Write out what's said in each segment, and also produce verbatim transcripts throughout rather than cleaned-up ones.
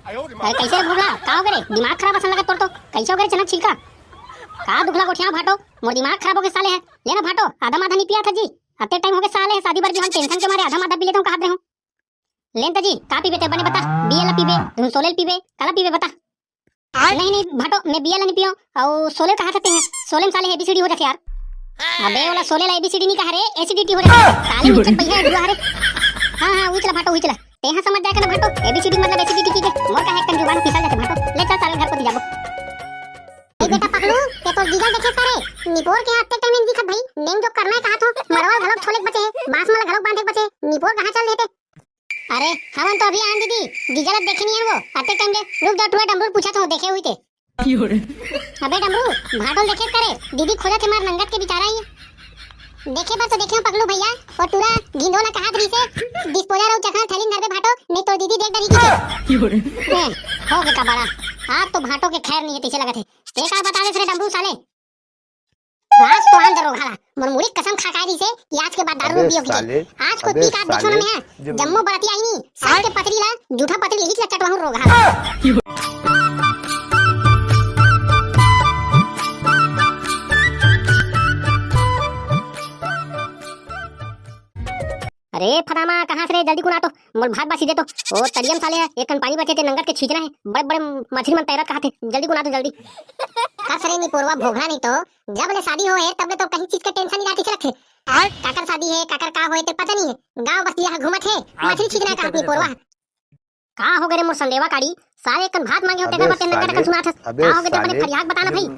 अरे कइसे रे भोभला, का होगे रे? दिमाग खराब असन लगत तोर तो। कइसे होगे रे चना छिलका? का दुखला गोठिया भाटो, मोर दिमाग खराब होगे साले हे। ले ना भाटो, आधा माधा नी पिया था जी। अते टाइम होगे साले हे, शादी बर बिहान टेंशन के मारे आधा माधा पी लेता हूँ, कहात रहे हूँ। लेन त जी, का पीबे ते बने बता, बियर ला पीबे, धुन सोले ल पीबे, काला पीबे बता? नहीं, नहीं, भाटो, मैं बियर ला नहीं पियो, अउ सोले कहा सकते हैं, सोले में साले एबीसीडी हो जाते यार। अबे, ओला सोले ला एबीसीडी नहीं कहा रे, एसिडिटी हो जाते। साले मिचक भैया है, बुआ रे। हाँ, हाँ, उचला भाटो, उचला। तेहा समझ जाए ना भाटो, एबीसीडी मतलब एसिडिटी की के, मोर का है, कन जुबान फिसल जाते भाटो। ले चल साले घर को दी जाबो। ए बेटा पकलू, ते तो गीजल देखे सारे, निपोर के हाथ ते टाइम दिखत भाई, नेंग जो करना है कहा तो, मरवा घलोक छोले बचे है, बांस मला घलोक बांधे बचे, निपोर कहाँ चल देते? अरे, हमन तो अभी आन दीदी, जीजा ला देखे नहीं आन वो, आते टाइम ले, रुक जा, टूरा डमरू पूछा तो देखे हुई ते। अबे डमरू, भाटो ल देखे करे, दीदी खोजत हे मार नंगत के बिचारा ही। देखे बर तो देखे हूँ पगलू भैया, वो टूरा गिंदो ला कहात रही से, डिस्पोजल अउ चखना थैली में धरबे भाटो, नहीं तो दीदी देख डरी की। ए, हो गे का बड़ा, आज तो भाटो के खैर नहीं है, तैसे लगत है। ते का बता दे रे डमरू साले, आज तो आन दे रोगहा ला, मोर मुड़ी कसम खा के आय रहिसे कि आज के बाद दारू अबे पियो साले, आज को अबे पी का साले, बिछोना में है, जब जम्मो बरतिया आई नी, साल के पतरी ला, जूठा पतरी लिहित ला चटवाहूं रोगहा ला। अरे फदामा, कहाँ से रे? जल्दी कुन आ तो, मोर भात बासी दे तो। ओ तरियम साले हे, एक कन पानी बचे ते नंगत के छींचना है, बड़े बड़े मछली मन तैरत कहाथे, जल्दी कुन आ तो जल्दी। कस रे निपोरवा भोगला नहीं तो, जब ले शादी हो हे तब ले तो कहीं चीज के टेंशन नहीं रहती लगथे। काकर शादी है, काकर का होए ते पता नहीं है, गांव बस्ती यहाँ घूमत है, मछली छींचना कहात निपोरवा। का हो गे रे मोर संदेवा काड़ी, साले एक कन भात मांगे हो तेकर बर नंगत अकन सुनाथस। का हो गे ते बने फरियाक बताना भाई।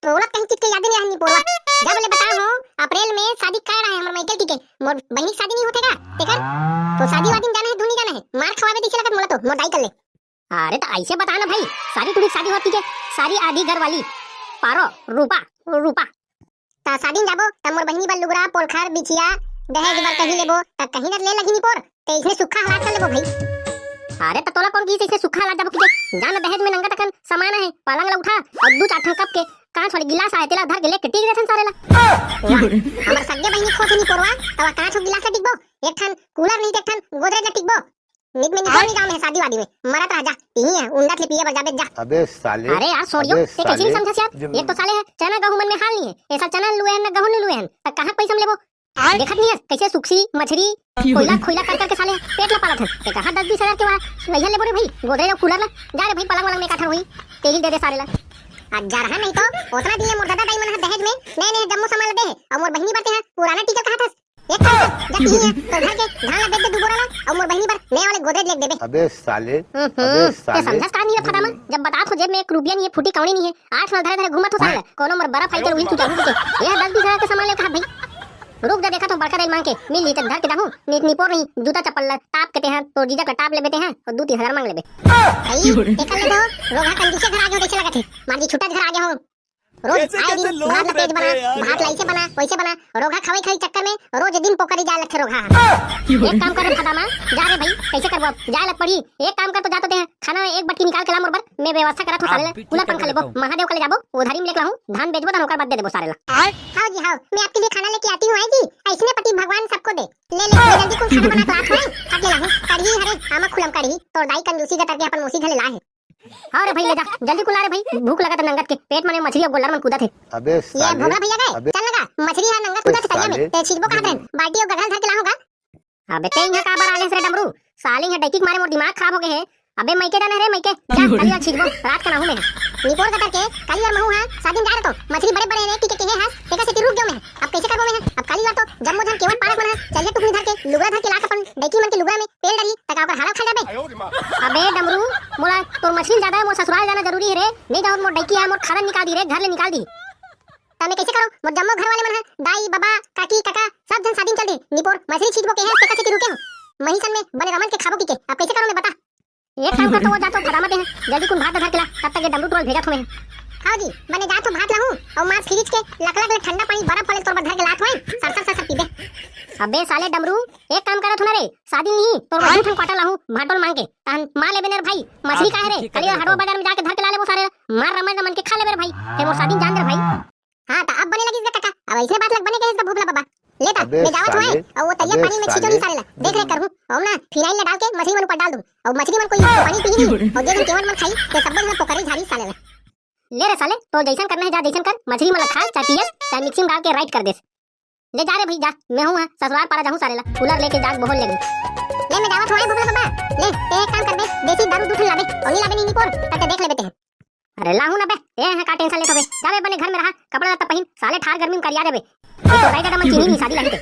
तोला कहीं चीज के याद नहीं रहनी पोरवा। जब ले बता हो, अप्रैल में शादी कर रहा है हमर माइकल टीके। मोर बहिनी के शादी नहीं होथे का? तेकर तो शादी वादी में जाना है, धुनी जाना है। मार खवावे दिखे लगत मोला तो, मोर दाई कर ले। अरे त ऐसे बता ना भाई, सारी टुरी शादी होती के, सारी आधी घर वाली, पारो, रूपा, रूपा। ता शादी में जाबो, त मोर बहिनी बर लुगरा, पोलखर, बिछिया, दहेज बर कहीं लेबो, त कहीं न ले लगी निपोर। ते इसने सुक्खा हालात कर लेबो भाई। अरे त तोला कौन कहिस इसने सुक्खा हालात जाबो किके? जान दहेज में नंगा तकन सामान है, पलंग ला उठा अउ दू चार ठन कप के कांच वाले गिलास आए, तेला धर के लेके टिक देथन सारे ला। वाह, हमर सगे बहिनी खोथे निपोरवा, तवा कांच हो गिलास ला टिकबो, एक ठन कूलर नहीं त एक ठन गोदरेज ला टिकबो। निक में निपोर नहीं गाँव में शादी वादी में, मरत रह जा, यही है, उंडा ले पिए बर जाबे जा। अबे साले, अरे यार सोड़ियो, अबे ते कैसे नहीं साले, समझस यार? एक तो साले है, चना गहूं मन में हाल नहीं है, ऐसा चना लुए हैं ना गहूं नहीं लुए हैं, त कहाँ पैसा में लेबो? देखत नहीं है कैसे सुक्सी, मछरी, कोयला, खोइला कर करके साले पेट ला पालत है। ते कहा दस बीस हजार के वहाँ लइहा लेबो रे भाई, गोदरेज अउ कूलर ला। जा रे भाई, पलंग वलंग में काठर होई, तेही दे दे सारे ला। आ जा रहा नहीं तो, उतना दिन ले मोर दादा दाई मन ह दहेज में नए नए जम्मो सामान ला दे है, अउ मोर बहिनी बर ते ह पुराना टिकल कहा थस। एक काम कर, जा तिही है, तो घर के धान ला बेच दे दू बोरा ला, अउ मोर बहिनी बर नया वाले गोदरेज लेके देबे। अबे साले, हम्म, अबे ते साले। समझस का नहीं रे फटामन? जब बतात हो जेब में एक रुपया नहीं है, फूटी कौड़ी नहीं है, आठ साल धरे धरे घूमत हो साले, कोनो मोर बर्फ आई के उड़ी तू जाबू के। ये दस बीस हजार के सामान ले कहा भाई। रुक जा, देखा तो बड़का दाई मांग के मिल ली त धर के दाहू, नी निपोर नहीं, जूता चप्पल ला टाप के ते हैं, तो जीजा का टाप लेबे ते हैं, और दू तीन हजार मांग लेबे। भाई, देखा ले तो, रोगहा कंजूसे घर आगे हो, कैसे लगत है? मार जी छुट्टा घर आगे हो। रोज ऐसे आए कैसे दिन लोग भात ला तेज रहते बना, हैं यार? भात ला ऐसे बना, वैसे बना, रोगहा खवाई खवाई चक्कर में रोज दिन पोखरी जाए लगथे रोगहा। एक काम कर रे फटामा, जा रे भाई, कैसे करबो अब? जाए लग पड़ी। एक काम कर तो जा तो दे, खाना में एक बटकी निकाल के ला मोर बर, मैं व्यवस्था करत हूँ सारे ला, कूलर पंखा लेबो, महादेव का ले जाबो, उधारी में लेके लाहूँ, धान बेचबो त ओकर बाद दे देबो सारे ला। हाँ जी हाँ, मैं आपके लिए खाना लेके आती हूँ, आएगी, ऐसने पति भगवान सबको दे। ले ले, मैं जल्दी कुल खाना बना के लात हूँ, खा के लाहूँ, कढ़ी हरे, आमा खुलम कढ़ी, तोर दाई कंजूसी के तरके अपन मौसी घले ला है। हाँ रे भाई, ले जा, जल्दी कुला रे भाई, भूख लगत हे नंगत के, पेट मने मछली अउ गोल्लर मन कूदत हे। अबे ये साले, भोगला भैया गए, अबे चल लगा, मछली हा नंगत कूदत हे तरिया में, साले। ते छिजबो कहाँ रहन, बाल्टी अउ गघरा धर के लाहूँ गा। अबे ते इहाँ काबर आ गेस रे डमरू, साले इहाँ डैकी के मारे मोर दिमाग खराब हो गए हे। अबे मइके जाना रे मइके, जा काली वार छिजबो, रात का नाहू में। निपोर गटर के काली वार महू हा शादी में जा रहे तो मछली बड़े बड़े रे की के कहे हस, तेकर सेती रुक गयो मैं। अब कैसे करबो मैं? अब काली वार तो जम्मो झन केवट पालक मन हा चलिए टुकनी धर के लुगरा धर के लाख अपन डैकी मन के लुगरा में पेल डरी, त का ओकर हाड़ा उखाड़ जाबे? अबे डमरू, मोला तोर मछली ज्यादा है, मोर ससुराल जाना जरूरी है रे। नहीं जाऊँ मोर डैकी है, मोर खादन निकाल दी रे, घर ले निकाल दी। त मैं कैसे करूँ? मोर जम्मो घर वाले मन है, दाई, बाबा, काकी, काका, सब झन शादी में चल दे। निपोर मछली छींचबो के है, तेकर सेती रुके हो। महीसन में बने रमन के खाबो की के। अब कैसे करूँ मैं बता? एक काम कर तो वो जा तो फटाफट है, जल्दी कुन भात धर के ला, तब तक ये डमरू टोल भेजत हूँ मैं। हाँ जी, बने जा तो भात लाहूँ, और मार फ्रिज के लकलक ले ठंडा पानी बर्फ वाले तोर बर धर के लात होए, सर सर सर सर पीबे। अबे साले डमरू, एक काम करत हूँ ना रे, शादी नहीं, तोर बर दू ठन क्वार्टर लाहूँ, भाटोल मांग के, तहन मार लेबे ने रे भाई, मछली का है रे, कल ये हटवा बाजार में जाके धर के ला लेबो सारे, मार रमन रमन के खा लेबे रे भाई, ते मोर शादी जान दे रे भाई। हाँ, त अब बने लगिस गा काका, अब ऐसने बात लग बने कहे त भोभला बाबा। ले ता, अबे मैं जावत हूँ, साले, अउ वो तरिया अबे पानी में छींचो साले। नहीं साले ला। देख ले करहूँ, अउ ना फिनाइल ला डाल के मछली मन ऊपर डाल दूँ, अउ मछली मन कोई पानी पीही नहीं, अउ जे झन केवट मन खाही, ते सब्बो झन पोकरी झारी साले ला। ले रे साले, तो जैसन करना है जा, जैसन कर, मछली मन ला खा, चाहे पियस, चाहे मिक्सी में डाल के राइट कर देस। ले जा रे भाई जा, मैं हूँ हाँ, ससुराल पारा जाहूँ साले ला, कूलर लेके जाके बोहर लेगहूँ। ले मैं जावत हूँ, ए भोभला बाबा, ले ते एक काम करबे, देसी दारू दू ठन लाबे, अउ नी लाबे नी निपोर, त ते देख लेबे ते। अरे लाहूँ ना बे, ए है का टेंशन लेत हबे, जाबे अपने घर में रहा, कपड़ा लत्ता पहिन, साले ठार गर्मी में करिया देबे। ये तो राई दादा मन चीनी नी शादी लाही ते।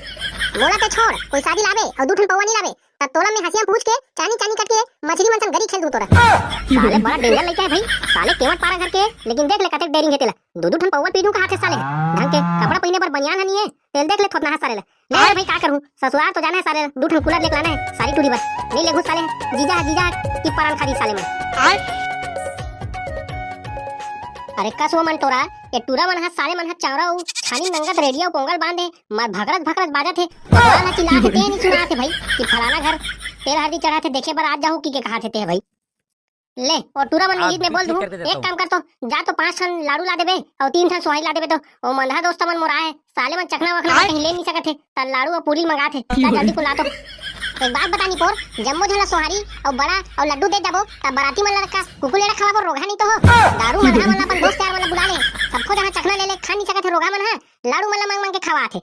मोला ते छोड़, कोई शादी लाबे, अउ दू ठन पौवा नी लाबे, त तोला मैं हंसिया में पूछ के, चानी चानी करके, मछली मन सन गरी खेल दूँ तोरा। साले बड़ा डेंजर लइका है भाई, साले केवट पारा घर के, लेकिन देख ले कतेक डेयरिंग है तेला। दू दू ठन पौवा पी दूँ कहाथे साले ह। ढंग के कपड़ा पहिने बर बनियान ह नी है, तेल देख ले थोतना है साले ला। ले रे भाई का करहूँ, ससुराल तो जाना है साले ला, दू ठन कूलर लेके लाना है, सारी टूरी बर। नहीं लेगहूँ साले ह, जीजा ह, जीजा ह, कि परान खा दी साले मन। अरे कस वो मन टोरा, ये टूरा मन ह, साले मन ह चावरा अउ छानी नंगत रेडिया अउ पोंगल बांधे, मार भकरत भकरत बाजत हे, तो साला चिल्लात हे, ते नहीं सुनात हे भाई, कि फलाना घर तेल हरदी चढ़ात हे, देखे बर आ जाहू कि के कहात हे ते भाई। ले, ओ टूरा मन आज ईद में बोल ठीक दूँ, कर दे देता एक हूँ। काम कर तो, जा तो पांच ठन लाड़ू ला देबे, अउ तीन ठन सोहारी ला देबे तो, ओ मंदहा दोस्त मन मोर आए, साले मन चखना वखना आय? कहीं ले नहीं सकत हे, त लाड़ू अउ पूरी मंगात हे, जा जल्दी कुला तो। एक बात बता निपोर, जम्मो झन ला सोहारी, अउ बड़ा, अउ लड्डू दे जाबो, त बराती मन ला का, कुकुर लेड़ा खवाबो, रोगहा नहीं तो हो। दारू मंदहा मन ला अपन दोस्त यार मन ला बुला ले, सबको जहाँ चखना ले ले, खा नहीं सकत हे रोगहा मन हा, लाड़ू मन ला मांग मांग के खवात हे।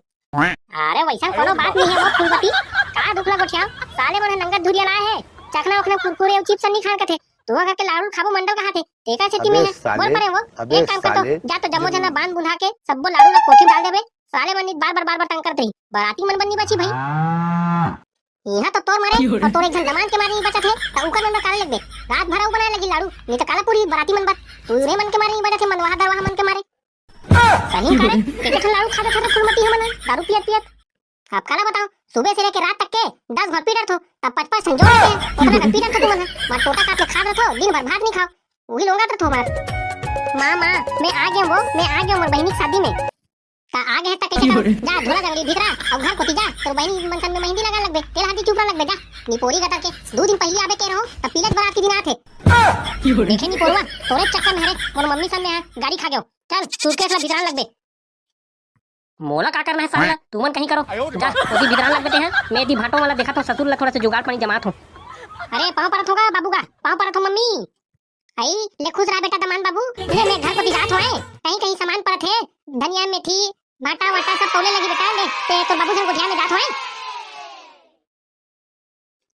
अरे वैसन कोनो बात नहीं है वो फूलमती, का दुख ला गोठियाव, साले मन ह नंगत धुरिया लाए हे, चखना उखना कुरकुरे अउ चिप्स नहीं खान कथे, तुहा घर के लाड़ू खाबो मंडल कहाथे, तेकर सेती अबे में है, साले, बोल परे वो, अबे एक काम कर तो, साले, जा तो जम्मो जन ला बांध बुंधा के सब्बो लाड़ू ला कोठी में डाल देबे, साले मन नित बार बार बार बार तंग करत रही, बराती मन बन्नी बची भाई। यहाँ तो तोर मारे अउ तोर एक झन दमांद के मारे नहीं बचत हे, त उकर मन बर काला लगबे, रात भर अउ बनाए लगी लाड़ू, नहीं तो काला पूरी बराती मन बर, तू रे मन के मारे नहीं बचत हे, मनवाहा दरवाहा मन के मारे। सही करे, एके ठन लाड़ू खा जाथन फूलमती हमन ह, दारू पियत पियत। अब काला बताओ, सुबह से लेके रात तक के दस घर पी डरथो, तब पच पच ठन जोड़ के, ओतना घर पी डरथो तुमन ह। मार टोटा काट के खा डरथो, दिन भर भात नहीं खाओ, वही लोंगा डरथो मार। माँ, माँ, मैं आ गया वो, मैं आ गया मोर बहिनी के शादी में। ता आ गए त कैसे करो? जा, झोला जंगली भीतरा, अब घर कोती जा, तोर बहिनी मन सन में मेहंदी लगा लगबे, तेल हल्दी चुपरा लगबे, जा। निपोरी गतर के, दो दिन पहली आबे के रहो, तब पीलत बरात के दिन आथे। देखे निपोरवा, तोरे चक्कर में हरे, मोर मम्मी सन में है, गाड़ी खा गयो। चल, सूटकेस ला भीतरान लगबे। मोला का करना है साला, तुमन कहीं करो। जा, ओती भीतरान लग बेटे हैं, मैं दी भाटो वाला देखा तो ससुर ला थोड़ा सा जुगाड़ पानी जमात हूँ। अरे, पाँव परत होगा बाबू का, पाँव परत हो मम्मी। आई, ले खुश रहा बेटा दमान बाबू, ले मैं घर को दिखात होए, कहीं कहीं सामान परत है, धनिया मेथी, भाटा वाटा सब तौले लगी बेटा, ले, ते तो बाबू झन गोठिया में जात होए।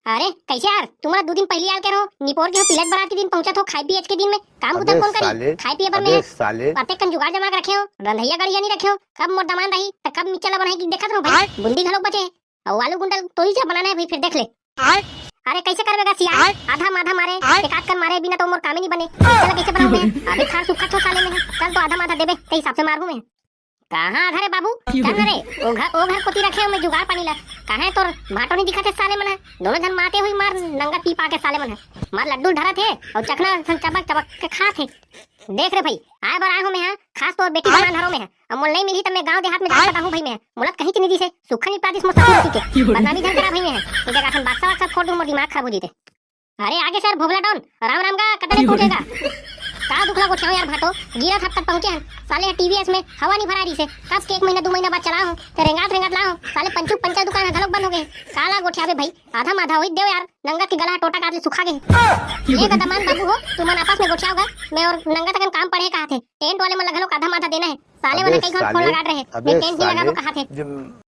अरे, कैसे यार? तुम्हारा दो दिन पहले आल के रहो, निपोर के हो, पिलत बरात के दिन पहुंचा थो, खाए पिए के दिन में काम बुता अबे कौन करी? साले, खाए पिए बर में अबे है। साले। बातें कन जुगाड़ जमा के रखे हो, रंधैया गड़िया नहीं रखे हो, कब मोर दमान रही, त कब मिच्चा ला बनाई कि देखत रहो भाई, आय? बुंदी घलोक बचे है, और आलू गुंडल तो ही से बनाना है भाई, फिर देख ले। आय? अरे, कैसे करबे गा सियान? आय? आधा माधा मारे, आय? एकाध कन मारे बिना तो मोर कामे नहीं बने, चला कैसे बनाऊं मैं? अभी खार सुखा थो साले में है, चल तो आधा माधा देबे, ते हिसाब से मारहूं मैं। कहाँ आधा रे बाबू? चल ना रे, ओ घर, ओ घर कोती रखे हो मैं जुगाड़ पानी ला। कहाँ है तोर भाटो नहीं दिखा थे साले मन है? दोनों झन माते हुई मार नंगा पी पा के साले मन है। मार लड्डू धरा थे और चखना सन चबक चबक के खा थे। देख रे भाई, आए बर आए हो मैं है, खास तौर बेटी आए? दमान धरो मैं है। अब मोल नहीं मिली तब मैं गांव देहात में जाके बताहूँ भाई मैं। मोला कहीं नहीं दिसे, सुखा नहीं पादिस मोर सासू के। बदनामी झन करा भाई मैं है। ये जगह सन बाक्सा वाक्सा फोड़ दूँ, मोर दिमाग खराब हो जीते। अरे आगे सर भोभला डॉन, राम राम गा, कतने पहुंचेगा? का दुखला गोठियाओ यार भाटो, गिरा थपकत पहुंचे हन। साले टीवीएस में हवा नहीं भरा रही से, कब के एक महीना दो महीना बाद चला हो, ते रेंगात रेंगात ला हो। साले पंचू पंचर दुकान है घलोक बंद हो गए। काला गोठियाबे भाई, आधा माधा होई देव यार, नंगत के गला टोटा काट ले सुखा गए। ये गदमान बाबू हो, तुमन आपस में गोठियाओगा, मैं और नंगत अकन काम पड़े कहा थे, टेंट वाले मन ला घलोक आधा माधा देना है। साले वाले कई घर फोन लगा रहे, मैं टेंट नहीं लगा तो कहा थे।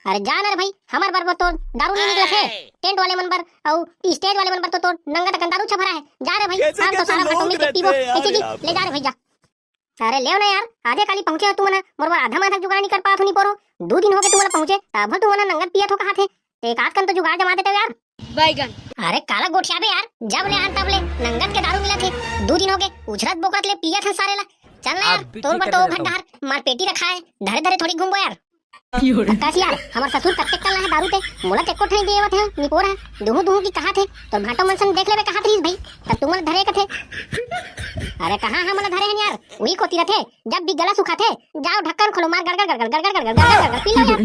अरे जा ना रे भाई, हमर बर तो दारू नहीं निकलत हे। टेंट वाले मन बर अउ स्टेज वाले मन बर तो तोर नंगा तक दारू छभरा है। जा रे भाई, हम तो सारा भाटो मिल के पीबो। कैसे जी? ले जा रे भाई, जा। अरे लेव ना यार, आजे काली पहुंचे हो तुमन, मोर बर आधा माधा जुगाड़ नहीं कर पात हो निपोरो। दू दिन हो गए तुमन पहुंचे, तब तुमन नंगत पियत हो कहा थे। एक आध कन तो जुगाड़ जमा देते हो यार। बैगन। अरे काला गोठियाबे यार, जब ले आन तब ले नंगत के दारू मिलत हे। दू दिन हो गए, उछरत बोकरत ले पियत हन सारे ला। चल ना यार, तोर बर तो भंडार मार पेटी रखा है, धरे धरे थोड़ी घूमबो यार। कस यार, हमर ससुर कत्ते कल्ला है दारू ते, मोला ते एको ठन देवत है, निपोर है, दुहू दुहू की कहा थे, तोर भाटो मन सन देख लेबे कहा थे भाई, तब तुमन धरे कथे। अरे कहाँ है मोला धरे हन यार, वही कोती रथे, जब भी गला सुखा थे, जाओ ढक्कन खोलो, मार गड़गड़ गड़गड़ गड़गड़ गड़गड़ गड़गड़ गड़गड़ पी लो यार।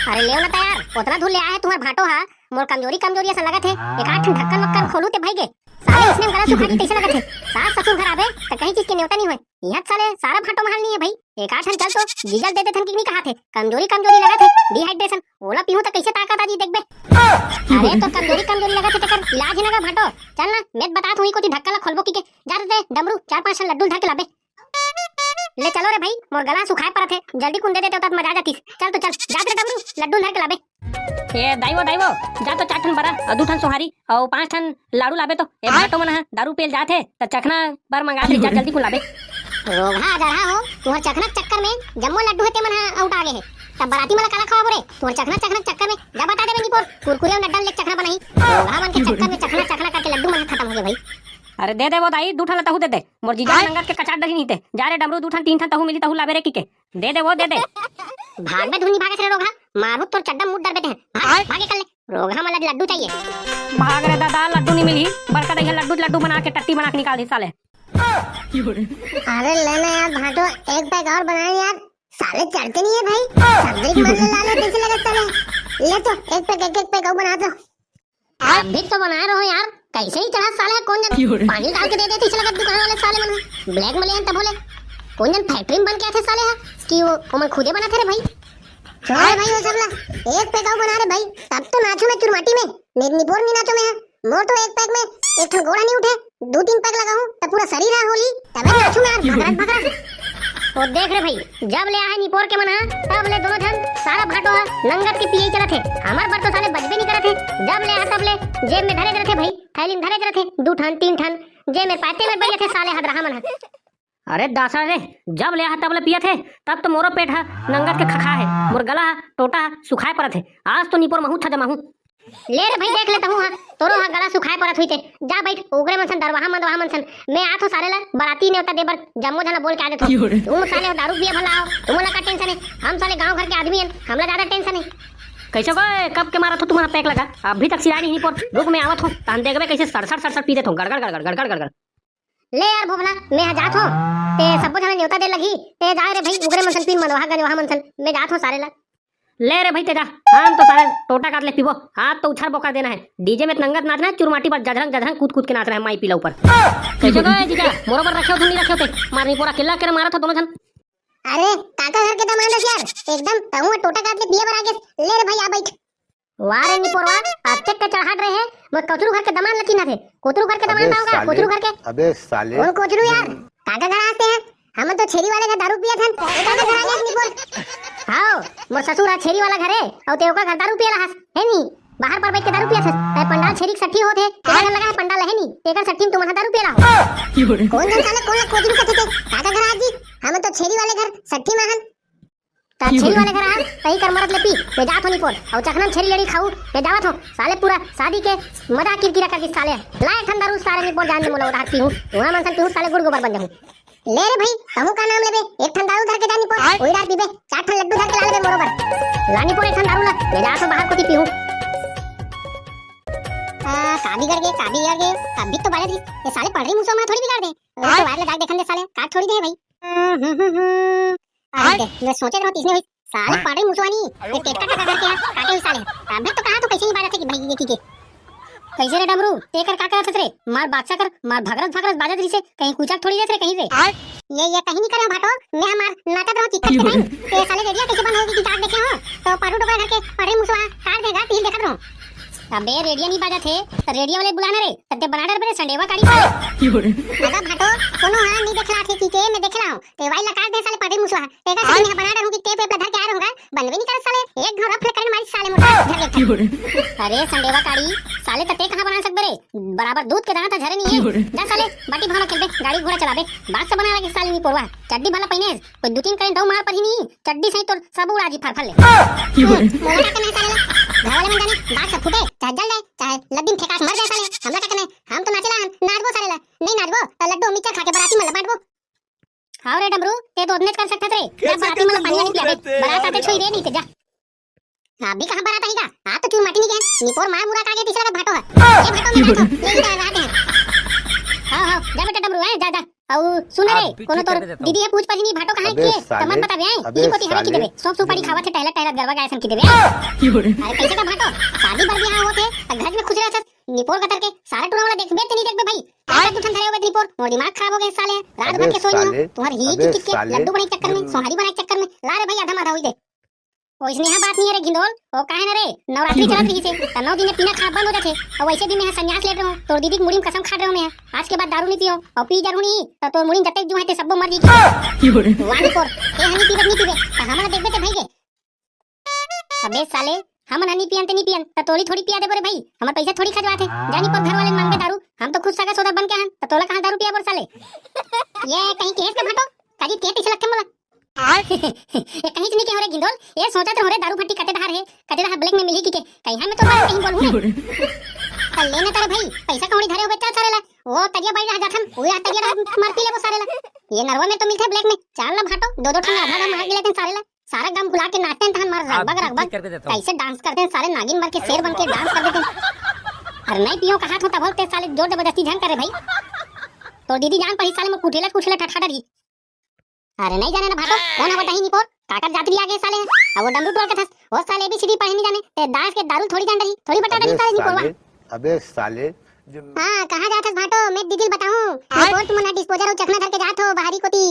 अरे लेव ना ता यार, उतना दूर ले आए है तुम्हार भाटो हा, मोर कमजोरी कमजोरी ऐसा लगत है, एक आठ ठन ढक्कन वक्कन खोलू ते भाई गे, साले इसने गला सुखा दी तैसे लगत है, सास ससुर घर आबे, त कहीं चीज के नेवता नहीं होए, यहाँ साले सारा भाटो महल नहीं है भाई। एक आध ठन चल तो, जीजा ल दे देथन कि नहीं कहाथे, कमजोरी कमजोरी लगत हे, dehydration, ओला पीहूं त कैसे ताकत आ जी देखबे। अरे तो कमजोरी कमजोरी लगत हे तेकर इलाज हे ना गा भांटो, चल ना, मैं बतात हूं, ई कोती ढक्कन ला खोलबो की के, जा रे डमरू, चार पांच ठन लड्डू धर के लाबे। ले चलो रे भाई, मोर गला सुखाए परत हे, जल्दी कुन दे देते होता त मजा आ जातीस। चल तो चल, जा रे डमरू, लड्डू धर के लाबे। ए दाई वो, दाई वो, जा तो चार ठन बरा, अउ दू ठन सोहारी, अउ पांच ठन लाडू लाबे तो। ए भांटो मन ह दारू पिए ल जात हे, त चखना बर मंगा दे, जा जल्दी कुन लाबे। रोगहा अजरहा हो, तुहर चखना के चक्कर में जम्मो लड्डू हे ते मन ह अउटा गे हे। तब बराती मन ला काला खवाबो रे, तुहर चखना चखना के चक्कर में। जा बता देबे निपोर, कुरकुरे अउ नड्डा ले चखना बनाही। रोगहा मन के चक्कर में चखना चखना करके लड्डू मन ह खत्म हो गे भाई। अरे दे दे वो दाई, दू ठन ला तहू दे दे। मोर जीजा नंगत के कचाट डरही नहीं ते। जा रे डमरू, दू ठन तीन ठन तहू मिली, तहू लाबे रे की के। दे दे वो, दे दे। भाग बे धुन नइ भागस रे रोगहा, मारहूं तोर चड्डा मुड़ डरबे तें। भाग, भाग निकल ले। रोगहा मन ला लड्डू चाहिए। भाग रे दादा, लड्डू नहीं मिली। बड़का दइया लड्डू, लड्डू बना के टट्टी बना के निकाल दी साले। अरे ले ना यार भांटो, एक पैक और बना यार। साले चढ़ते नहीं है भाई। सब्जी के मामले लाले कैसे लगे साले। ले तो एक पैक, एक, एक पैक और बना दो। अभी तो बनाए रहो यार, कैसे ही चढ़ा साले, कौन जन पानी डाल के दे देते इसे लगा दुकान वाले साले मन। ब्लैक में ले तब बोले कौन जन फैक्ट्री में बन के आते साले है कि वो ओमन खुदे बनाते रे भाई। छोड़ भाई वो सब ला, एक पैक और बना रे भाई, तब तो नाचू मैं चुरमाटी में, नहीं निपोर नहीं नाचो मैं। मोर तो एक पैक में एक ठन गोड़ा नहीं उठे, दू तीन पैक लगाहूं त पूरा शरीर ह होली, तबे नाचू मैं यार भगरत भगरत। ओ देख रे भाई, जब ले आहे निपोर के मन ह, तब ले दोनों झन सारा भांटो ह नंगत के पिए चलत हे। हमर बर तो साले बजबे नहीं करत हे। जब ले आहे तब ले जेब में धरे रथे भाई, थैली में धरे रथे, दू ठन तीन ठन, जेब में पाते में बैठे साले हदरहा मन ह। अरे दासा रे, जब ले आहे तब ले पियत हे, तब तो मोरो पेट ह नंगत के खखा हे, मोर गला ह टोटा ह सुखाए परत हे। आज तो निपोर महू था जमाहू। ले रे भाई, देख ले तहूं हा, तोरो हा गला सुखाए परत हुई ते। जा बैठ, ओकरे मन सन दरवाहा मंदवाहा मन सन। मैं आत हो सारे ला बराती नेवता दे बर, जम्मो झन ला बोल के आ देथो। तुम साले दारू पिए भला आओ, तुम ला का टेंशन है? हम साले गांव घर के आदमी हन, हमला ज्यादा टेंशन है। कैसे गो, कब के मारत हो तुम्हारा पैक लगा? अभी तक सिरानी नहीं पोर। रुक, मैं आवत हूँ, तहन देखबे कैसे सड़सड़ सड़सड़ पी देथो, गड़गड़ गड़गड़ गड़गड़ गड़गड़। ले यार भोभला, मैं हा जात हो, ते सब्बो झन नेवता दे लगी, ते जा रे भाई, उगरे मन सन पीन मंदवाहा गंजवाहा मन सन, मैं जात हो सारे ला। ले रे भाई तेजा, हम तो सारे टोटा काट ले पीबो। आज तो उछार बोका देना है। डीजे में नंगत नाचना है, चुरमाटी पर जझरंग जझरंग कूद कूद के नाचना है माई पीला ऊपर। कैसे गए जीजा? मोरो बर रखे हो धुन नहीं रखे होते। मारनी पोरा किल्ला के मारत हो दोनों झन। अरे काका घर के दमांद हस यार, एकदम तहूं टोटा काट ले पिए बर आ गेस। ले रे भाई आ बैठ। वाह रे निपोरवा, अतेक के चढ़ाट रहे, मैं कोचरू घर के दमांद लकी ना थे। कोचरू घर के दमांद अबे का होगा, साले, कोचरू घर के। अबे साले। कौन कोचरू यार? काका घर आते हैं। हम तो छेरी वाले घर दारू पिया थन, एकर घर आ गया निपोर। हाओ, मोर ससुर हा छेरी वाला घर है, अउ ते ओकर घर दारू पिया रहस, है नी? बाहर पर बैठ के दारू पिया थस, ते पंडाल छेरी के सट्ठी होत है, तेरे घर लगा है पंडाल है नी, तेकर सट्ठी में तुमन हा दारू पिया हो। कौन जन साले कौन ला कोचरू कथे ते? काका घर आज जी, हम तो छेरी वाले घर सट्ठी में हन। ता छेरी वाले घर आ, तही कर मरत ले पी, मैं जात हो निपोर, अउ चखना में छेरी लेड़ी खाऊ, मैं जावत हो, साले पूरा शादी के मजा किरकिरा कर दी साले। ला एक ठन दारू सारे निपोर जान दे मोला उधार पीहूं, वहां मन सन पीहूं साले गुड़ गोबर बन जाहूं। ले रे भाई, तहूं का नाम लेबे? एक ठन दारू धर के जा निपोर, आय। ओई डार पीबे, चार ठन लड्डू धर के ला लेबे मोरो बर। ला निपोर एक ठन दारू ला, ले जा तो बाहर कोती पीहूं। आ, का बिगड़ गे, का बिगड़ गे? अभी तो बाजत रही, ये साले पड़री मुसवा मन थोड़ी बिगाड़ दे। वो तो आय। वायर ला जाके देखन दे साले, काट थोड़ी दे भाई। हम्म, हम्म, हम्म, हम्म। अरे आय। दे, मैं सोचे रहूं तीसने हुई, साले आय। पड़री मुसवा नी, ये टेटका टका करके है, काटे हुई साले। अबे तो कहा तो कैसे नहीं बाजत है कि भाई ये की के? कैसे रे डमरू, ते कर का करत हस रे? मार बादशाह कर, मार भगरस भगरस बाजत रहिसे, कहीं कुचक थोड़ी देत रे कहीं रे। ये, ये कहीं नहीं करे भाटो, मैं हमार नाचत रहूं चिक्कत के टाइम, ते साले रेडिया कैसे बंद होगी कि जाग देखे हो, तो पारू डोकरा घर के पड़री मुसवा काट देगा, टील देखत रहूं। अबे रेडिया नहीं बाजत है, तो रेडिया वाले बुलाना रे, तब ते बना डर बे संडेवा काड़ी साले। अगर भाटो, कोनो हां नहीं देखला थे की के, मैं देखला हूं, ते वाई ला काट दे साले पड़री मुसवा, ते का आय। मैं बना डर हूं कि टेप वेप ला धर के आ रहूंगा, बनवे नहीं कर साले, एक घाव रफ ले करंट मारी साले मोटा, झर के। अरे संडेवा काड़ी, साले त ते कहां बना सकबे रे? बराबर दूध के दाना त झरे नहीं है। जा साले, बाटी भाला खेलबे, गाड़ी घोड़ा चलाबे, बात से बना लगे साले निपोरवा। चड्डी भाला पहिने, कोई दू तीन करंट दऊ मार पर ही नहीं, चड्डी सही तोर सब उड़ा जी फरफर ले। मोला का करना है साले ला? घर वाले मन जाने, बात से फूटे, चाहे जल जाए, चाहे लद्दी में फेंकास मर जाए साले, हमला का करना है? हम तो नाचे ला हन, नाचबो साले ला, नहीं नाचबो, तो लड्डू मिक्सचर खा के बराती मन ला बांटबो। हाव रे डमरू, ते तो ओतनेच कर सकथस रे। जा बराती मन ला पानी वानी पियाबे। बरात आते छोई रे नहीं ते जा। अभी कहां बरात आही गा? आ तो चून माटी नहीं गए। निपोर मार मुरा का गे तीसरा भाटो है। ए भाटो में भाटो, ले जा रात है। हाव, हाव, जा बेटा डमरू, हैं, जा, जा। अउ सुन रे, कोनो तोर दीदी है पूछ परी नहीं भाटो कहां है के? तमन बता बे, हैं? अबे ई कोती हवे की देबे। सौंफ सुपारी खावत है टहलत टहलत गरवा गाय सन की देबे। अरे कैसे का भाटो? शादी बर बिहाव होत है, त घर में खुश रहत है। निपोर कतर के सारा टूरा वाला देखबे ते नहीं देखबे भाई। आय। तू ठन धरे होबे निपोर। निपोर, मोर दिमाग खराब हो गे साले। रात भर के सोई नहीं हो, तुम्हारे ही किट किट के लड्डू बनाए चक्कर में, सोहारी बनाए चक्कर में। ला रे भाई, आधा माधा होई दे। ओइसने हा बात नहीं है रे घिंदोल, ओ काहे ना रे, नवरात्रि चलत रहिसे, त नौ दिन पीना खा बंद हो जाथे। अउ वैसे भी मैं हा संन्यास लेत रहूं, तोर दीदी के मुड़ी में कसम खात रहूं मैं हा, आज के बाद दारू नहीं पियो, अउ पी जरूर नहीं, त तोर मुड़ी में जतेक जू है ते सब्बो मर जाई। वाह निपोर, ए हनी पीबत नहीं पीबे, त हमन देखबे ते भाई के। अबे साले, हमन हनी पियन ते नहीं पियन, त तोरी थोड़ी पिया देबो रे भाई, हमर पैसा थोड़ी खजवात है, जानी पर घर वाले मांगे दारू, हम तो खुद सगा सोदर बन के हन, त तोला कहां दारू पिया बोर साले। ये कहीं केहेस का भाटो, काजी के तैसे लगथे मोला। ये कहीं नहीं के हो रे घिंदोल, ये सोचत रहो रे दारू भट्टी कते धार है, कते धार ब्लैक में मिली की के, कहीं हम तो बात कहीं बोलूं रे। कल लेने तारे भाई, पैसा कौड़ी धरे हो बेटा सारे ला, वो तरिया बाड़ी रह जाथन, वो यहाँ तरिया रह मार पी लेबो सारे ला। ये नरवा में तो मिलथे ब्लैक में, चाल ना भाटो, दो दो ठन आधा आधा मार के लेते सारे ला, सारा गांव बुला के नाचते हैं तहन मार रगबग रगबग, कैसे डांस करते हैं सारे नागिन मर के शेर बन के डांस कर देते हैं। अरे नहीं पियो कहा था तब ते साले जोर जबरदस्ती झन करे भाई, तो दीदी जान पड़ी साले में कुठेला कुठेला ठठा डरी। अरे नहीं जाने ना भाटो, कौन है वो दही निपोर? काकर जात भी आगे साले हैं। अब वो डमरू टोल के थस, वो साले एबीसीडी पढ़े नहीं जाने, ते दास के दारू थोड़ी जान डरी, थोड़ी बता डरी साले निपोरवा। अबे साले, जो हाँ, कहाँ जात हस भाटो? मैं दीदी ल बताऊं। निपोर तुमन डिस्पोजर अउ चखना धर के जात हो बाहरी कोती।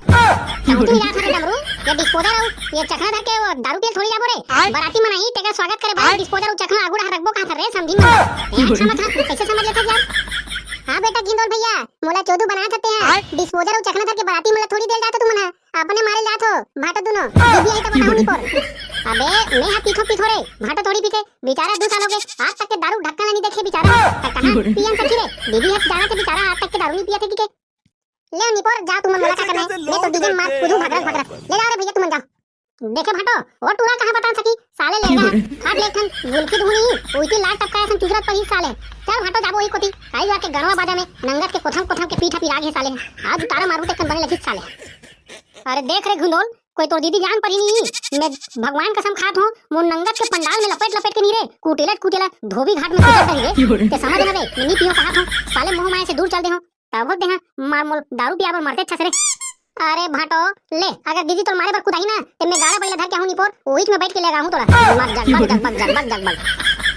कहाँ तुम जात हो रे डमरू? ये डिस्पोजर अउ ये चखना धर के वो दारू पियल थोड़ी जाबो रे। बराती मन आही, तेकर स्वागत करे बर डिस्पोजर अउ चखना आगू डहर रखबो कहाँ रे समझी में। ए, अच्छा मत हाँ, कैसे समझ लेता यार? हाँ बेटा घिंदोल भैया, मोला चोदू बना सकते हैं। डिस्पोजर अउ चखना धर के बराती मोला थोड़ी देल जात हो तुमन हा। अपने मारे जात हो, भाटो दुनो। दीदी आई तो बताओ निपोर। अबे, मैं हा पीथो पीथो रे, भाटो थोड़ी पीथे। बेचारा दू साल हो गए, आज तक के दारू ढक्कन नहीं देखे बेचारा। त कहाँ पियन सकी रे? दीदी हा जाना थे बेचारा आज तक के दारू नहीं पिया थे कि के। ले निपोर, जा तुमन मोला का करना है? मैं तो डीजे मार कूदू भगरत भगरत। ले जाओ रे भैया तुमन जाओ। देखे भाटो, वो टूरा कहाँ बतान सकी? साले ले गया, फाट ले ठन, गुलकी धुनी, उइती लाल टपका ऐसन चुचरत पड़ी साले। चल भाटो जाबो ही कोती, काई जाके गणवा बाजा में, नंगत के कोथम कोथम के पीठा पिराग है साले। आज उतारा मारू ते कन बने लगी साले। अरे देख रे घुंदोल, कोई तोर दीदी जान पड़ी नहीं, मैं भगवान कसम खात हूँ, मोर नंगत के पंडाल में लपेट लपेट के नहीं रे, कुटेला कुटेला धोबी घाट में कुचल रही रे। ते समझ ना रे, मैं नहीं पियो कहा था, साले मोह माया से दूर चल दे हो। तब होते हैं, मार मोल दारू पिया बर मरते अच्छा से रे। अरे भाटो, ले, अगर दीदी तोर मारे बर कुदाही ना, ते मैं गाड़ा पहिला धर के आहूं निपोर, ओहिच में बैठ के ले गाहूं तोला। मार जगबग, जगबग, जगबग, जगबग।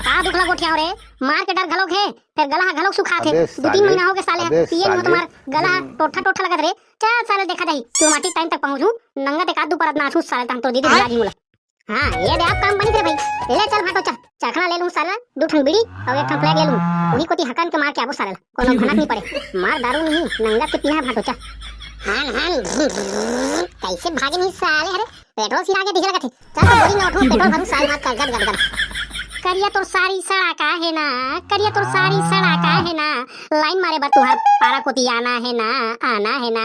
का दुखला गोठियाव रे? मार के डर घलोक हे, फेर गला हा घलोक सुखात हे। दू तीन महीना हो गे साले, पिए नहीं हो तो मार गला हा टोठा टोठा लगत रे। चल साले देखा जाही, तू माटी टाइम तक पहुंचू, नंगा ते का दू परत नाचू साले, तहन तो दीदी बुला जी मोला। हाँ, ये दे आप काम बनी रे भाई। ले चल भाटो चल, चखना ले लूं साला, दू ठन बीड़ी अउ एक ठन फ्लैग ले लूं। उही कोती हकन के मार के आबो साला, कोनो भनक नहीं पड़े। मार दारू नहीं, नंगत के पीहा भाटो चल। हान हान, कैसे भागे नहीं साले, अरे पेट्रोल सिरा के दिखे लगत हे। चल तो बोरी में उठो, पेट्रोल भरू साले, मार कर गद गद गद। करिया तोर सारी सड़ा का है ना, करिया तोर सारी सड़ा का है ना, लाइन मारे बर तुहार पारा कोती आना है ना, आना है ना।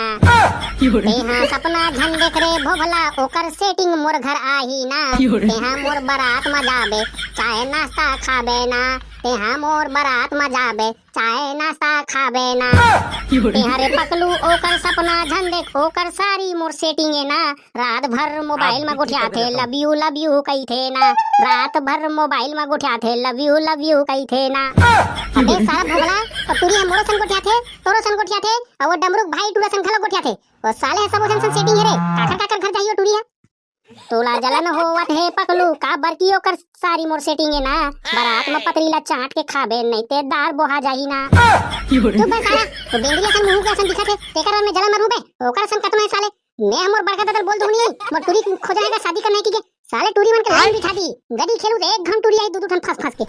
तेहा सपना झन देख रे भोभला, ओकर सेटिंग मोर घर आही ना। तेहा मोर बारात म जाबे, चाय नाश्ता खाबे ना। तेहा मोर बारात म जाबे, चाय नाश्ता खाबे ना। तेहा रे पकलू ओकर सपना झन देख, ओकर सारी मोर सेटिंग ए ना। रात भर मोबाइल म गोठियाथे, love you love you कहिथे ना। रात भर मोबाइल म गोठियाथे, love you love you कहिथे ना। अबे सारा भोगला, अउ टूरी ह मोरो सन गोठियाथे, तोरो सन गोठियाथे, अउ वो डमरुक भाई टूरा सन घलो गोठियाथे। ओ साले ह सबो झन सन सेटिंग हे रे, काखर काखर घर जाही ओ टूरी ह। तोला जलन होवत हे पकलू, काबर कि ओकर सारी मोर सेटिंग हे ना। बारात म पतरी ला चाट के खाबे, नइते दार बोहा जाही ना। चुप बे साला, तो बेंगरी असन मुंह के असन दिखत हे, तेकर में जलन मरहूं बे, ओकर असन कतना हे साले। मैं हमर बड़का दादा ल बोल दूं नहीं, मोर टूरी खोजा है का शादी करना है कि के? साले टूरी मन के लाइन बिठा दी, गली खेलू तो एक घन टूरी आई दू दू ठन फंस फंस के।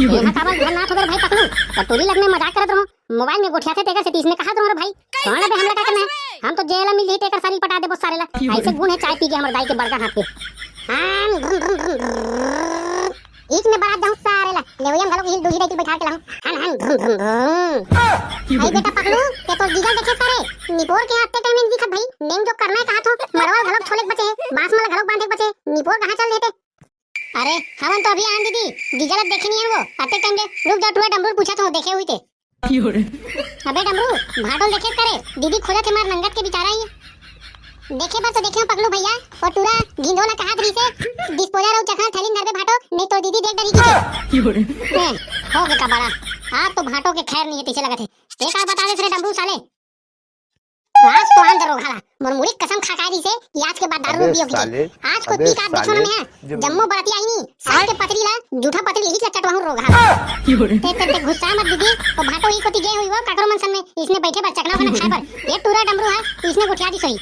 यहाँ काबर घर ना ठोकर भाई पकलू, तो टूरी लग में मजाक करत रहो, मोबाइल में गोठियाथे तेकर से तीस में कहा तुम्हारा भाई। कौन बे हमला का करना है? हम तो जेला मिल जाही तेकर सारी पटा देबो सारे ला। ऐसे गुण है चाय पी के हमर दाई के बड़का हाथ के। हाँ, भ्रुम, भ्रुम, भ्रुम, भ्रुम। इच में बड़ा जाऊं सारे ला। लेवैया में घलोक हिल दूही दाई के बैठा के लाऊं। हन, हन, भ्रुम, भ्रुम, भ्रुम। भाई बेटा पकलू, ते तो गीजल देखे सारे। निपोर के हाथ ते टाइम नहीं दिखत भाई। नेंग जो करना है कहा थो, मरवा घलोक छोले के बचे, बांस माला घलोक बांधे के बचे। निपोर कहाँ चल देते? अरे, हवन तो अभी आन दीदी, गीजल अब देखे नहीं है वो। अते टाइम ले, रुक जा, टूरा डमरू पूछा तो देखे हुई ते। अबे डमरू, भाटो ल देखे करे, दीदी खोजत हे मार नंगत के बिचारा ही। देखे बर तो देखे हो पगलू भैया, वो टूरा घिंदो ला कहात रहिसे, डिस्पोजल अउ चखना थैली धरबे भाटो, नहीं तो दीदी देख डरी की। ए, हो गे का बड़ा, आज तो भाटो के खैर नहीं है, तैसे लगत हे। एक बात बता दे रे डमरू साले, आज तो आन दे रोगहा ला, मोर मुड़ी कसम खा के कहि दिस हे कि आज के बाद दारू अबे पियो कहिके। साले, आज कोई अबे पी के आप देखो ना साले, मैं, जब जम्मो बरतिया आही नी, साग के पतरी ला, जूठा पतरी लेही के चटवाहूं रोगहा ला। ते, ते, ते गुस्सा मत दीदी, वो भाटो ही कोती गे हुई वो काकरो मन सन में, इसने बैठे बर चकना वकना खाए बर। ये टूरा डमरू है, इसने गोठिया दिस होही।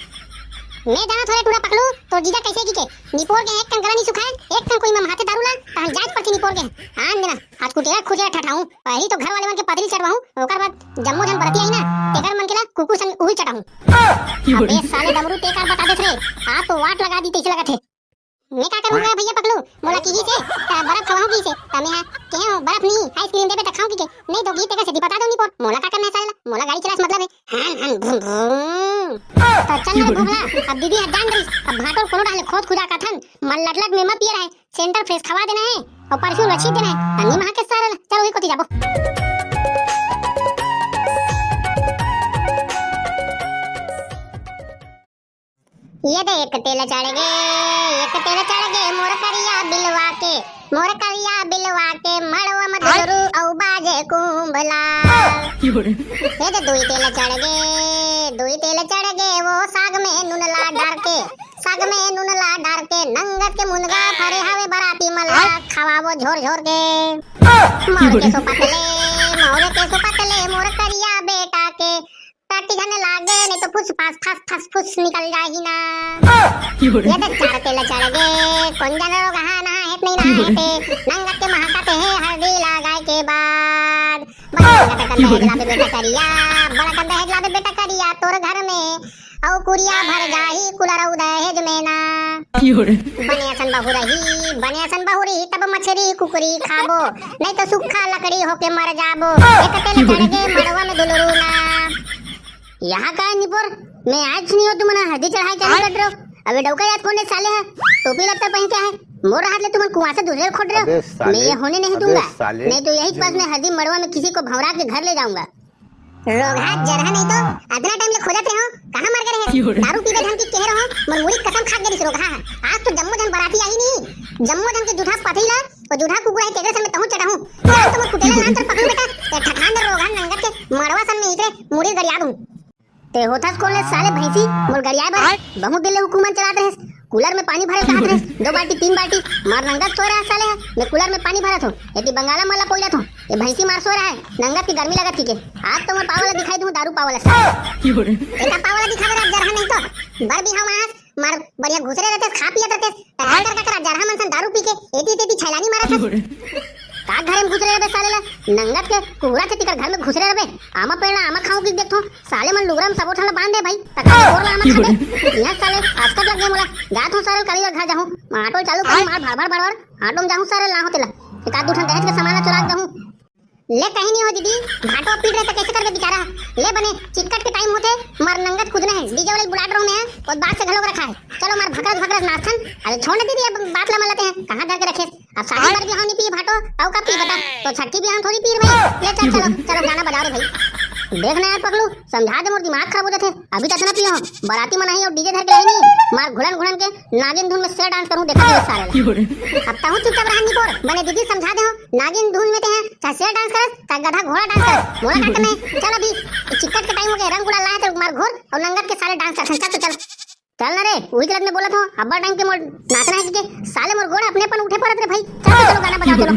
मैं जानत हों रे टूरा पकलू, तोर जीजा कइसे कहिके, निपोर के एक कन गला नी सुखाए, एक कन कोई में हाथे दारू ला, तहन जांच परची निपोर के। आन देना, आज कुटेरा खुजेरा ठठाहूं, पहिली तो घर वाले मन के पतरी चटवाहूं, ओकर बाद जम्मो झन बरतिया आही ना, तेकर मन के ला कुकुर सन उही चटाहूं। अबे साले डमरू ते का बता देस रे, आज तो वाट लगा दी तइसे लगत हे। मैं का करूं रे भैया पकलू, मोला किहिस हे, त बर्फ खवाहूं किहिस हे, त मैं हा कहे हों बर्फ नहीं, आइसक्रीम देबे त खाहूं कहिके, नहीं दोगी तेकर सेती बता देहूं निपोर, मोला का करना हे साले ला, मोला गाड़ी चलाए से मतलब हे। हन, हन, भुम, भुम। त चल ना रे भोभला, अब दीदी हर जान रहिस, अब भाटो ल कोनो डाहर ले खोद खुदा के आथन, मन लटलट में मत पिए रहे, सेंटर फ्रेश खवा देना हे, अउ परफ्यूम ल छीट देना हे, अन्नी महा के सारे ला, चल उही कोती जाबो। ये दे एक तेल चढ़ गे, एक तेल चढ़ गे मोर करिया बिलवा के, मोर करिया बिलवा के मड़वा म दुलरू अउ बाजे कुंभला। ये दे दुई तेल चढ़ गे, दुई तेल चढ़ गे वो साग में नून ला डार के, साग में नून ला डार के नंगत के मुनगा फरे हवे बराती मन ला खवाबो झोर झोर के। मोर के सो पतले, मोर के सो पतले मोर करिया बेटा के, टट्टी झन लागे, नहीं तो फुस फास, फस फस फुस निकल जाही ना। ये दे चार तेल चढ़ गे, कोन जन रोगहा नहा हेत नहीं नहा हेते, नंगत के महकत हे हल्दी लगाए के बाद। बड़ा गंदा दहेज लाबे बेटा करिया, बड़ा गंदा दहेज लाबे बेटा करिया, तोर घर में अउ कुरिया भर जाही कुलर अउ दहेज में ना। बने असन बहू रही, बने असन बहू रही, तब मछरी कुकरी खाबो, नहीं तो सूखा लकड़ी होके मर जाबो। एक तेल चढ़ गे मड़वा में दुलरू ना। यहाँ का है निपोर? मैं आज नहीं हो तुमन हल्दी चढ़ाए के नहीं कट रहे हो। अबे डौका याद कौन है साले है? टोपी लत्ता पहन के है। मोर हाथ ले तुमन कुआं से दूसरे खोट रहे हो। अबे साले, मैं ये होने नहीं अबे दूंगा। साले, नहीं तो यही पास में हल्दी मड़वा में किसी को भौंरा के घर ले जाऊंगा। रोगहा जरहा नहीं तो अतना टाइम ले खोजत रहे हो, कहाँ मर गए रहे? दारू पीबे धमकी कहे रहो, मोर मुड़ी कसम खा के दिस रोगहा। आज तो जम्मो जन बराती आही नहीं, जम्मो जन के जूठा पथरी ला, वो जूठा कुकुर है तेरे सन में तहूं चढ़ाहूं। आज तो मोर कुटेला लान तर पकड़ू बेटा, ते ठठान दे रोगहा नंगत के मड़वा सन में इकरे मुड़ी गड़िया दूं। ते होथस कोन ले साले भैंसी, मोर गड़ियाए बर? बहुत दिन ले हुकूमन चलात रहेस, कूलर में पानी भरे कहत रहेस, दो बाल्टी तीन बाल्टी, मार नंगत सोए रहा साले है, मैं कूलर में पानी भरत हूँ, एती बंगाला मला पोइलत हूँ, ये भैंसी मार सोए रहा है, नंगत की गर्मी लगत की के, आज तो मैं पावला दिखाई दूँ दारू पावला साले। एका पावला दिखावे ला जरहा नहीं तो, बर बिहाव मास, मार बढ़िया घुसरे रहते, खा पियत रहते, टका कर का कर जरहा मन सन दारू पी के, एती तेती छैलानी मारत हस। का घरे में घुसरे रहबे साले ला? नंगत के कुकुरा के तिकर घर में घुसरे रहबे। आमा पेड़ ला आमा खाऊं कि देखथो। साले मन लुगरा में सबो ठन ला बांध दे भाई। तका बोर ला आमा खाबे। यहाँ साले आसकट लग गए मोला। जात हूँ साले काली घर जाहूँ। ऑटो चालू करी मार भड़ भड़ भड़ भड़। ऑटो में जाहूँ साले ला होते ला। एक आध दू ठन दहेज के सामान ला चुरा के दहूँ। ले कहीं नहीं हो दीदी, भाटो पीट रहे तो कैसे करके बेचारा। ले बने, चिक्कट के टाइम होते, मार नंगत कूदना है, डीजे वाले बुलाट रहो मैं, और बात से घलोक रखा है। चलो मार भकरस भकरस नाचन। अरे छोड़ ना दीदी, अब बात ला मलते हैं, कहाँ धर के रखे। अब शादी बर बिहाव नहीं पी भाटो, तऊ का पी बता, तो छठी बिहाव थोड़ी पी रे भाई। ले चल, चलो चलो गाना बजाओ रे भाई। देख ना यार पगलू, समझा दे, मोर दिमाग खराब हो जाते। अभी तक ना पियो हो, बराती मनाही और डीजे धर के लाई नहीं, मार घुलन घुलन के नागिन धुन में शेर डांस करूँ, देखा नहीं सारे ला। अब तहूँ चुपचाप रहा निपोर, बने दीदी समझा दे हो, नागिन धुन में ते हैं, चाहे शेर डांस करस, चाहे गधा घोड़ा डांस करस, मोला का करना है। चल अभी चिक्कट के टाइम हो गया, रंग गुलाल लाए थे मार घोर और नंगत के सारे डांस करते हैं। चल तो चल। चल ना रे, वही गलत में बोला था, अब्बा टाइम के मोड़ नाचना है कि साले मोर गोड़ अपने अपन उठे पड़त रे भाई। चल तो चलो गाना बजाओ चलो।